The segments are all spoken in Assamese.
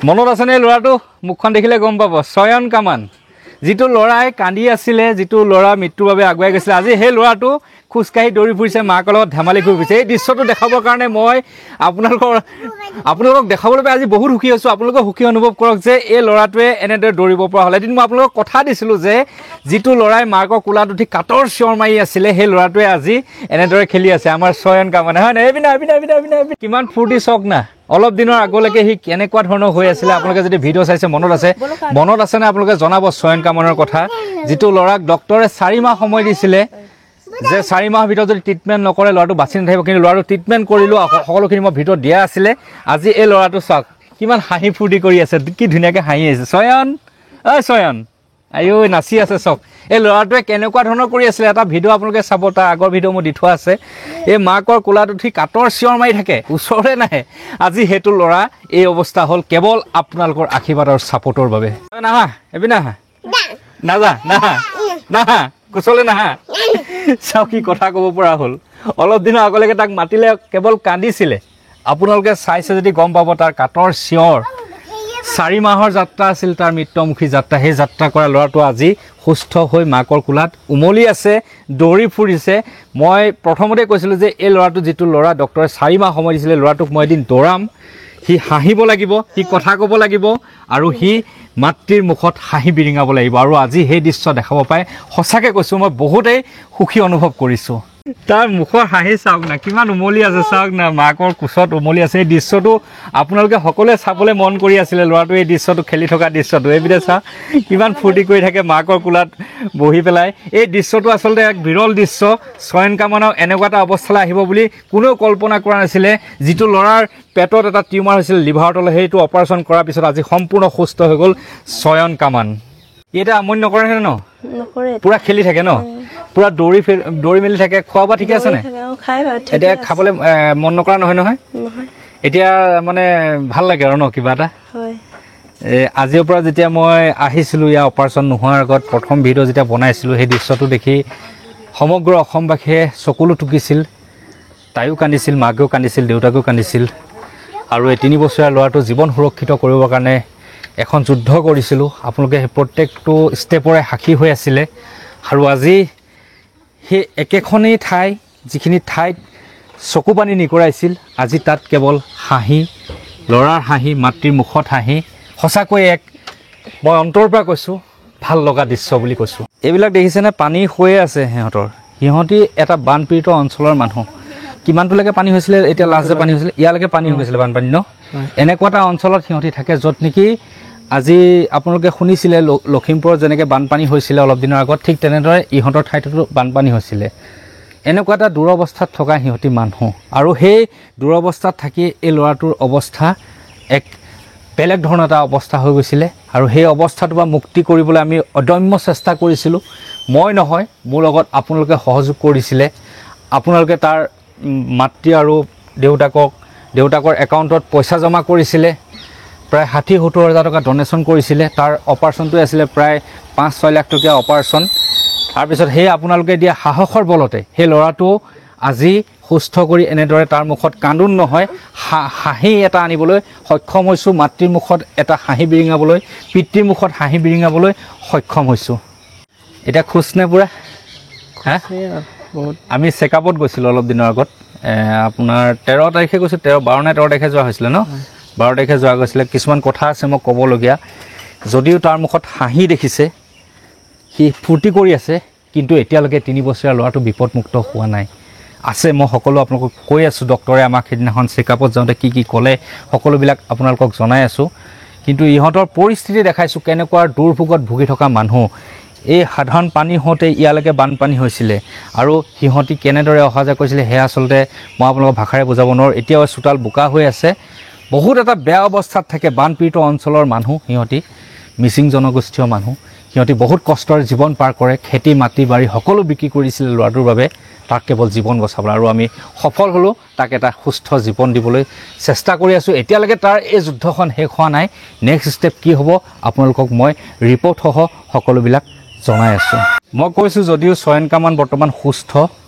মনত আছেনে ল'ৰাটো? মুখখন দেখিলে গম পাব, চয়ন কামান। যিটো ল'ৰাই কান্দি আছিলে, যিটো ল'ৰা মৃত্যুৰ বাবে আগুৱাই গৈছিলে, আজি সেই ল'ৰাটো খোজকাঢ়ি দৌৰি ফুৰিছে, মাকৰ লগত ধেমালি কৰি ফুৰিছে। এই দৃশ্যটো দেখাবৰ কাৰণে মই আপোনালোকক দেখাবলৈ পাই আজি বহুত সুখী হৈছোঁ। আপোনালোকে সুখী অনুভৱ কৰক যে এই ল'ৰাটোৱে এনেদৰে দৌৰিব পৰা হ'ল। এদিন মই আপোনালোকক কথা দিছিলোঁ যে যিটো ল'ৰাই মাকৰ কোলাত উঠি কাটৰ চিঞৰ মাৰি আছিলে, সেই ল'ৰাটোৱে আজি এনেদৰে খেলি আছে। আমাৰ চয়ন কামানে, হয় নাই? এইপিনে এইপিনে এইপিনে এইপিনে এইপিনে কিমান ফূৰ্তি চাওক না। অলপ দিনৰ আগলৈকে সি কেনেকুৱা ধৰণৰ হৈ আছিলে, আপোনালোকে যদি ভিডিঅ' চাইছে মনত আছে, মনত আছেনে আপোনালোকে জনাব চয়ন কামানৰ কথা। যিটো ল'ৰাক ডক্টৰে 4 মাহ সময় দিছিলে যে 4 মাহৰ ভিতৰত যদি ট্ৰিটমেণ্ট নকৰে ল'ৰাটো বাচি নাথাকিব, কিন্তু ল'ৰাটো ট্ৰিটমেণ্ট কৰিলোঁ, সকলোখিনি মই ভিডিঅ'ত দিয়া আছিলে। আজি এই ল'ৰাটো চাওক কিমান হাঁহি ফূৰ্তি কৰি আছে, কি ধুনীয়াকৈ হাঁহি আছে। চয়ন, ঐ চয়ন, আইঐ নাচি আছে চাওক। এই ল'ৰাটোৱে কেনেকুৱা ধৰণৰ কৰি আছিলে এটা ভিডিঅ' আপোনালোকে চাব, তাৰ আগৰ ভিডিঅ' মোৰ দি থোৱা আছে। এই মাকৰ কোলাত উঠি কাটৰ চিঞৰ মাৰি থাকে, ওচৰতে নাহে। আজি সেইটো ল'ৰা এই অৱস্থা হ'ল কেৱল আপোনালোকৰ আশীৰ্বাদ আৰু ছাপোৰ্টৰ বাবে। নাহা, এইপিনে আহা, নাযা, নাহা, নাহা, কোচলে নাহা। চাওক কি কথা ক'ব পৰা হ'ল। অলপ দিনৰ আগলৈকে তাক মাতিলে কেৱল কান্দিছিলে। আপোনালোকে চাইছে যদি গম পাব তাৰ কাটৰ চিঞৰ। 4 মাহৰ যাত্ৰা আছিল তাৰ মৃত্যুমুখী যাত্ৰা। সেই যাত্ৰা কৰা ল'ৰাটো আজি সুস্থ হৈ মাকৰ কোলাত উমলি আছে, দৌৰি ফুৰিছে। মই প্ৰথমতে কৈছিলোঁ যে এই ল'ৰাটো, যিটো ল'ৰা ডক্টৰে 4 মাহ সময় দিছিলে, ল'ৰাটোক মই এদিন দৌৰাম, সি হাঁহিব লাগিব, সি কথা ক'ব লাগিব, আৰু সি মাতৃৰ মুখত হাঁহি বিৰিঙাব লাগিব। আৰু আজি সেই দৃশ্য দেখাব পাই সঁচাকৈ কৈছোঁ, মই বহুতেই সুখী অনুভৱ কৰিছোঁ। তাৰ মুখৰ হাঁহি চাওক না, কিমান উমলি আছে চাওক না, মাকৰ কোচত উমলি আছে। এই দৃশ্যটো আপোনালোকে সকলোৱে চাবলৈ মন কৰি আছিলে, ল'ৰাটোৱে এই দৃশ্যটো, খেলি থকা দৃশ্যটো। এইপিনে চাওক কিমান ফূৰ্তি কৰি থাকে মাকৰ কোলাত বহি পেলাই। এই দৃশ্যটো আচলতে এক বিৰল দৃশ্য। চয়ন কামানৰ এনেকুৱা এটা অৱস্থালৈ আহিব বুলি কোনেও কল্পনা কৰা নাছিলে। যিটো ল'ৰাৰ পেটত এটা টিউমাৰ হৈছিল লিভাৰৰ তলত, সেইটো অপাৰেশ্যন কৰাৰ পিছত আজি সম্পূৰ্ণ সুস্থ হৈ গ'ল চয়ন কামান। এতিয়া আমনি নকৰে ন? পুৰা খেলি থাকে ন, পুৰা দৌৰি দৌৰি মেলি থাকে। খোৱা বোৱা ঠিকে আছে নে? এতিয়া খাবলৈ মন নকৰা নহয় নহয়? এতিয়া মানে ভাল লাগে আৰু ন কিবা এটা। আজিৰ পৰা যেতিয়া মই আহিছিলোঁ ইয়াৰ অপাৰেশ্যন নোহোৱাৰ আগত প্ৰথম ভিডিঅ' যেতিয়া বনাইছিলোঁ, সেই দৃশ্যটো দেখি সমগ্ৰ অসমবাসীয়ে চকুলো টুকিছিল। তাইও কান্দিছিল, মাকেও কান্দিছিল, দেউতাকেও কান্দিছিল। আৰু এই 3 বছৰীয়া ল'ৰাটো জীৱন সুৰক্ষিত কৰিবৰ কাৰণে এখন যুদ্ধ কৰিছিলোঁ। আপোনালোকে সেই প্ৰত্যেকটো ষ্টেপৰে সাক্ষী হৈ আছিলে। আৰু আজি সেই একেখনেই ঠাই, যিখিনি ঠাইত চকু পানী নিকৰাইছিল, আজি তাত কেৱল হাঁহি, ল'ৰাৰ হাঁহি, মাতৃৰ মুখত হাঁহি। সঁচাকৈ এক মই অন্তৰৰ পৰা কৈছোঁ, ভাল লগা দৃশ্য বুলি কৈছোঁ। এইবিলাক দেখিছেনে, পানী হৈয়ে আছে সিহঁতৰ। সিহঁতি এটা বানপীড়িত অঞ্চলৰ মানুহ। কিমানটোলৈকে পানী হৈছিলে এতিয়া লাষ্ট যে পানী হৈছিলে, ইয়ালৈকে পানী হৈ গৈছিলে বানপানী ন? এনেকুৱা এটা অঞ্চলত সিহঁতি থাকে য'ত নেকি আজি আপোনালোকে শুনিছিলে লখিমপুৰত যেনেকৈ বানপানী হৈছিলে অলপ দিনৰ আগত, ঠিক তেনেদৰে ইহঁতৰ ঠাইটোতো বানপানী হৈছিলে। এনেকুৱা এটা দুৰৱস্থাত থকা সিহঁতি মানুহ। আৰু সেই দুৰৱস্থাত থাকি এই ল'ৰাটোৰ অৱস্থা এক বেলেগ ধৰণৰ এটা অৱস্থা হৈ গৈছিলে। আৰু সেই অৱস্থাটোৰ পৰা মুক্তি কৰিবলৈ আমি অদম্য চেষ্টা কৰিছিলোঁ। মই নহয়, মোৰ লগত আপোনালোকে সহযোগ কৰিছিলে। আপোনালোকে তাৰ মাতৃ আৰু দেউতাকৰ একাউণ্টত পইচা জমা কৰিছিলে, প্ৰায় 60-70 হাজাৰ টকা ডনেশ্যন কৰিছিলে। তাৰ অপাৰেশ্যনটোৱে আছিলে প্ৰায় 5-6 লাখ টকীয়া অপাৰেশ্যন। তাৰপিছত সেই আপোনালোকে দিয়া সাহসৰ বলতে সেই ল'ৰাটো আজি সুস্থ কৰি এনেদৰে তাৰ মুখত কান্দোন নহয়, হাঁহি এটা আনিবলৈ সক্ষম হৈছোঁ। মাতৃৰ মুখত এটা হাঁহি বিৰিঙাবলৈ, পিতৃৰ মুখত হাঁহি বিৰিঙাবলৈ সক্ষম হৈছোঁ। এতিয়া খোজ নে পূৰা? হা, আমি চেকআপত গৈছিলোঁ অলপ দিনৰ আগত, আপোনাৰ 13 তাৰিখে গৈছোঁ, 12 নে 13 তাৰিখে যোৱা হৈছিলে ন? 12 তাৰিখে যোৱা গৈছিলে। কিছুমান কথা আছে মই ক'বলগীয়া। যদিও তাৰ মুখত হাঁহি দেখিছে, সি ফূৰ্তি কৰি আছে, কিন্তু এতিয়ালৈকে 3 বছৰীয়া ল'ৰাটো বিপদমুক্ত হোৱা নাই। আছে, মই সকলো আপোনালোকক কৈ আছোঁ। ডক্টৰে আমাক সেইদিনাখন চেকআপত যাওঁতে কি কি ক'লে সকলোবিলাক আপোনালোকক জনাই আছোঁ। কিন্তু ইহঁতৰ পৰিস্থিতি দেখাইছোঁ, কেনেকুৱা দুৰ্ভোগত ভুগি থকা মানুহ। এই সাধাৰণ পানী হওঁতে ইয়ালৈকে বানপানী হৈছিলে আৰু সিহঁতি কেনেদৰে অহা যোৱা কৰিছিলে সেয়া আচলতে মই আপোনালোকৰ ভাষাৰে বুজাব নোৱাৰোঁ। এতিয়াও চোতাল বোকা হৈ আছে, বহুত এটা বেয়া অৱস্থাত থাকে বানপীড়িত অঞ্চলৰ মানুহ। সিহঁতি মিচিং জনগোষ্ঠীয় মানুহ, সিহঁতি বহুত কষ্টৰ জীৱন পাৰ কৰে। খেতি মাটি বাৰী সকলো বিক্ৰী কৰিছিলে ল'ৰাটোৰ বাবে, তাক কেৱল জীৱন বচাবলৈ। আৰু আমি সফল হ'লোঁ, তাক এটা সুস্থ জীৱন দিবলৈ চেষ্টা কৰি আছোঁ। এতিয়ালৈকে তাৰ এই যুদ্ধখন শেষ হোৱা নাই। নেক্সট ষ্টেপ কি হ'ব আপোনালোকক মই ৰিপৰ্টসহ সকলোবিলাক জনাই আছোঁ। মই কৈছোঁ যদিও চয়ন কামান বৰ্তমান সুস্থ,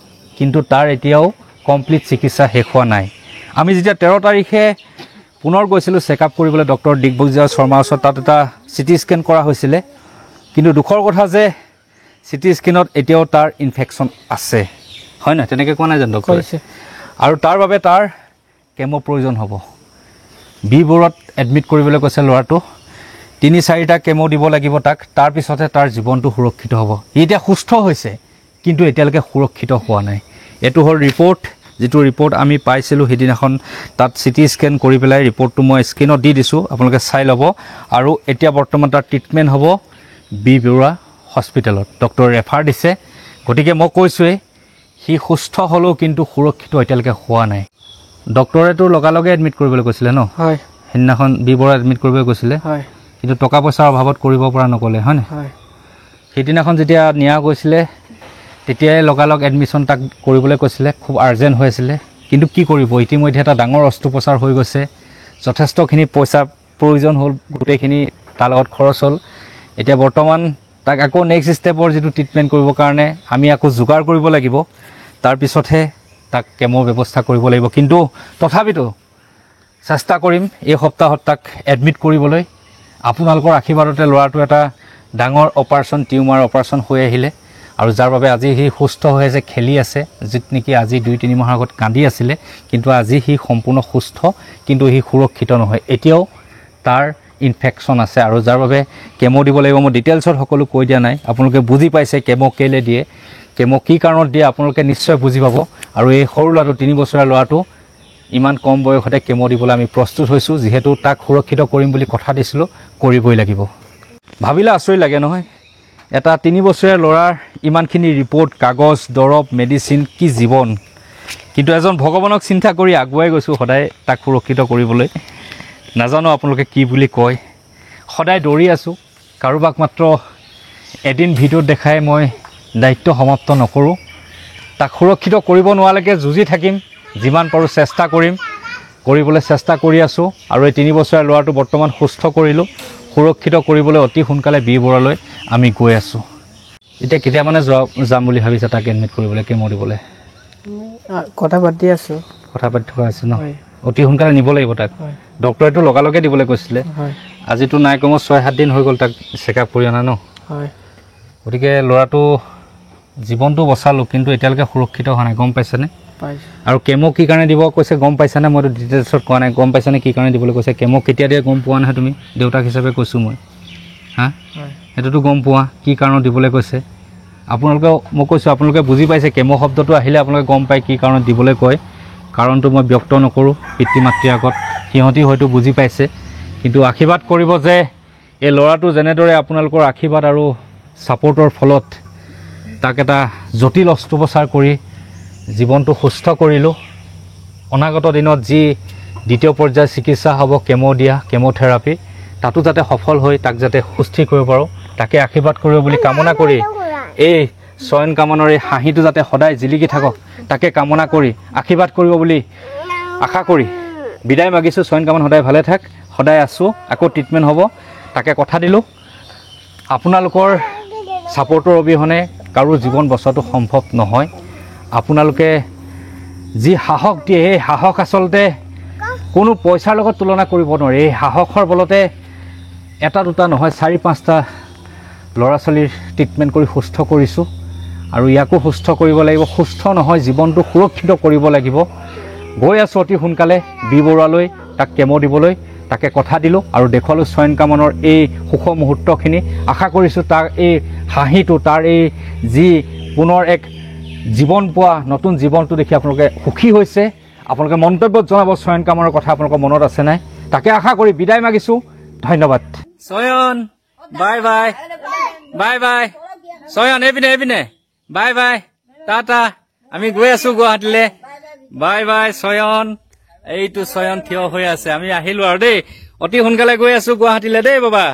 কিন্তু তাৰ এতিয়াও কমপ্লিট চিকিৎসা শেষ হোৱা নাই। আমি যেতিয়া 13 তাৰিখে পুনৰ গৈছিলোঁ চেকআপ কৰিবলৈ ডক্টৰ দিগ্বিজয় শৰ্মাৰ ওচৰত। তাত এটা চিটি স্কেন কৰা হৈছিলে, কিন্তু দুখৰ কথা যে চিটি স্কেনত এতিয়াও তাৰ ইনফেকশ্যন আছে, হয় নহয়? তেনেকৈ কোৱা নাই জানো ডক্টৰে? আৰু তাৰ বাবে তাৰ কেমো প্ৰয়োজন হ'ব। বি বৰুৱাত এডমিট কৰিবলৈ কৈছে ল'ৰাটো। 3-4টা কেমো দিব লাগিব তাক, তাৰপিছতহে তাৰ জীৱনটো সুৰক্ষিত হ'ব। সি এতিয়া সুস্থ হৈছে, কিন্তু এতিয়ালৈকে সুৰক্ষিত হোৱা নাই। এইটো হ'ল ৰিপৰ্ট, যিটো ৰিপৰ্ট আমি পাইছিলোঁ সেইদিনাখন। তাত চিটি স্কেন কৰি পেলাই ৰিপৰ্টটো মই স্ক্ৰীণত দি দিছোঁ, আপোনালোকে চাই ল'ব। আৰু এতিয়া বৰ্তমান তাৰ ট্ৰিটমেণ্ট হ'ব বি বৰুৱা হস্পিটেলত, ডক্টৰে ৰেফাৰ দিছে। গতিকে মই কৈছোঁৱেই, সি সুস্থ হ'লেও কিন্তু সুৰক্ষিত এতিয়ালৈকে হোৱা নাই। ডক্টৰেতো লগালগে এডমিট কৰিবলৈ কৈছিলে ন? হয়, সেইদিনাখন বি বৰুৱা এডমিট কৰিবলৈ কৈছিলে, হয়, কিন্তু টকা পইচাৰ অভাৱত কৰিব পৰা নগ'লে, হয় নাই? সেইদিনাখন যেতিয়া নিয়া গৈছিলে তেতিয়াই লগালগ এডমিশ্যন তাক কৰিবলৈ কৈছিলে, খুব আৰ্জেণ্ট হৈ আছিলে। কিন্তু কি কৰিব, ইতিমধ্যে এটা ডাঙৰ অস্ত্ৰোপচাৰ হৈ গৈছে, যথেষ্টখিনি পইচা প্ৰয়োজন হ'ল, গোটেইখিনি তাৰ লগত খৰচ হ'ল। এতিয়া বৰ্তমান তাক আকৌ নেক্সট ষ্টেপৰ যিটো ট্ৰিটমেণ্ট কৰিবৰ কাৰণে আমি আকৌ যোগাৰ কৰিব লাগিব, তাৰপিছতহে তাক কেমৰ ব্যৱস্থা কৰিব লাগিব। কিন্তু তথাপিতো চেষ্টা কৰিম এই সপ্তাহত তাক এডমিট কৰিবলৈ। আপোনালোকৰ আশীৰ্বাদতে ল'ৰাটো এটা ডাঙৰ অপাৰেশ্যন, টিউমাৰ অপাৰেশ্যন হৈ আহিলে, আৰু যাৰ বাবে আজি সি সুস্থ হৈ আছে, খেলি আছে। যিটো নেকি আজি 2-3 মাহৰ আগত কান্দি আছিলে, কিন্তু আজি সি সম্পূৰ্ণ সুস্থ, কিন্তু সি সুৰক্ষিত নহয়, এতিয়াও তাৰ ইনফেকশ্যন আছে, আৰু যাৰ বাবে কেমো দিব লাগিব। মই ডিটেইলছত সকলো কৈ দিয়া নাই, আপোনালোকে বুজি পাইছে কেমো কেলৈ দিয়ে, কেমো কি কাৰণত দিয়ে, আপোনালোকে নিশ্চয় বুজি পাব। আৰু এই সৰু ল'ৰাটো, 3 বছৰীয়া ল'ৰাটো, ইমান কম বয়সতে কেমো দিবলৈ আমি প্ৰস্তুত হৈছোঁ, যিহেতু তাক সুৰক্ষিত কৰিম বুলি কথা দিছিলোঁ, কৰিবই লাগিব। ভাবিলে আচৰিত লাগে নহয়, এটা 3 বছৰীয়া ল'ৰাৰ ইমানখিনি ৰিপৰ্ট, কাগজ, দৰৱ, মেডিচিন, কি জীৱন। কিন্তু এজন ভগৱানক চিন্তা কৰি আগুৱাই গৈছোঁ সদায় তাক সুৰক্ষিত কৰিবলৈ। নাজানো আপোনালোকে কি বুলি কয়, সদায় দৌৰি আছোঁ। কাৰোবাক মাত্ৰ এদিন ভিডিঅ'ত দেখাই মই দায়িত্ব সমাপ্ত নকৰোঁ। তাক সুৰক্ষিত কৰিব নোৱাৰালৈকে যুঁজি থাকিম, যিমান পাৰোঁ চেষ্টা কৰিম, কৰিবলৈ চেষ্টা কৰি আছোঁ। আৰু এই 3 বছৰীয়া ল'ৰাটো বৰ্তমান সুস্থ কৰিলোঁ, সুৰক্ষিত কৰিবলৈ অতি সোনকালে বি বৰুৱালৈ আমি গৈ আছোঁ। এতিয়া কেতিয়া মানে যাম বুলি ভাবিছা তাক এডমিট কৰিবলৈ, কেমো দিবলৈ? কথা পাতি আছোঁ। কথা পাতি থকা আছে ন? অতি সোনকালে নিব লাগিব তাক। ডক্টৰেতো লগালগে দিবলৈ কৈছিলে, আজিতো নাই কমেও 6-7 দিন হৈ গ'ল তাক চেকআপ কৰি অনা ন? গতিকে ল'ৰাটো জীৱনটো বচালোঁ, কিন্তু এতিয়ালৈকে সুৰক্ষিত হোৱা নাই, গম পাইছেনে? আৰু কেমো কি কাৰণে দিব কৈছে গম পাইছানে? মইতো ডিটেইলছত কোৱা নাই, গম পাইছানে কি কাৰণে দিবলৈ কৈছে? কেমো কেতিয়া দিয়ে গম পোৱা নহয় তুমি? দেউতাক হিচাপে কৈছোঁ মই, হা, সেইটোতো গম পোৱা কি কাৰণত দিবলৈ কৈছে। আপোনালোকে, মই কৈছোঁ আপোনালোকে বুজি পাইছে, কেমো শব্দটো আহিলে আপোনালোকে গম পায় কি কাৰণত দিবলৈ কয়। কাৰণটো মই ব্যক্ত নকৰোঁ পিতৃ মাতৃৰ আগত, সিহঁতি হয়তো বুজি পাইছে। কিন্তু আশীৰ্বাদ কৰিব যে এই ল'ৰাটো যেনেদৰে আপোনালোকৰ আশীৰ্বাদ আৰু ছাপৰ্টৰ ফলত তাক এটা জটিল অস্ত্ৰোপচাৰ কৰি জীৱনটো সুস্থ কৰিলোঁ। অনাগত দিনত যি দ্বিতীয় পৰ্যায়ৰ চিকিৎসা হ'ব, কেমো দিয়া, কেম'থেৰাপি, তাতো যাতে সফল হৈ তাক যাতে সুস্থিৰ কৰিব পাৰোঁ, তাকে আশীৰ্বাদ কৰিব বুলি কামনা কৰি, এই চয়ন কামনৰ এই হাঁহিটো যাতে সদায় জিলিকি থাকক তাকে কামনা কৰি আশীৰ্বাদ কৰিব বুলি আশা কৰি বিদায় মাগিছোঁ। চয়ন কামন সদায় ভালে থাক, সদায় আছোঁ, আকৌ ট্ৰিটমেণ্ট হ'ব তাকে কথা দিলোঁ। আপোনালোকৰ ছাপৰ্টৰ অবিহনে কাৰো জীৱন বচোৱাটো সম্ভৱ নহয়। আপোনালোকে যি সাহস দিয়ে, সেই সাহস আচলতে কোনো পইচাৰ লগত তুলনা কৰিব নোৱাৰে। এই সাহসৰ বলতে এটা দুটা নহয়, 4-5টা ল'ৰা ছোৱালীৰ ট্ৰিটমেণ্ট কৰি সুস্থ কৰিছোঁ, আৰু ইয়াকো সুস্থ কৰিব লাগিব। সুস্থ নহয়, জীৱনটো সুৰক্ষিত কৰিব লাগিব। গৈ আছোঁ অতি সোনকালে বি বৰুৱালৈ তাক কেমো দিবলৈ, তাকে কথা দিলোঁ আৰু দেখুৱালোঁ চয়ন কামনৰ এই সুখ মুহূৰ্তখিনি। আশা কৰিছোঁ তাৰ এই হাঁহিটো, তাৰ এই যি পুনৰ এক জীৱন পোৱা নতুন জীৱনটো দেখি আপোনালোকে সুখী হৈছে। আপোনালোকে মন্তব্যত জনাব চয়ন কামনৰ কথা আপোনালোকৰ মনত আছে নাই, তাকে আশা কৰি বিদায় মাগিছোঁ। ধন্যবাদ। Chayan, bye bye, bye bye Chayan, এইপিনে এইপিনে, বাই বাই, টাটা। আমি গৈ আছো গুৱাহাটীলৈ। বাই বাই চয়ন। এইটো চয়ন থিয় হৈ আছে, আমি আহিলো আৰু দেই, অতি সোনকালে গৈ আছো গুৱাহাটীলৈ দেই বাবা।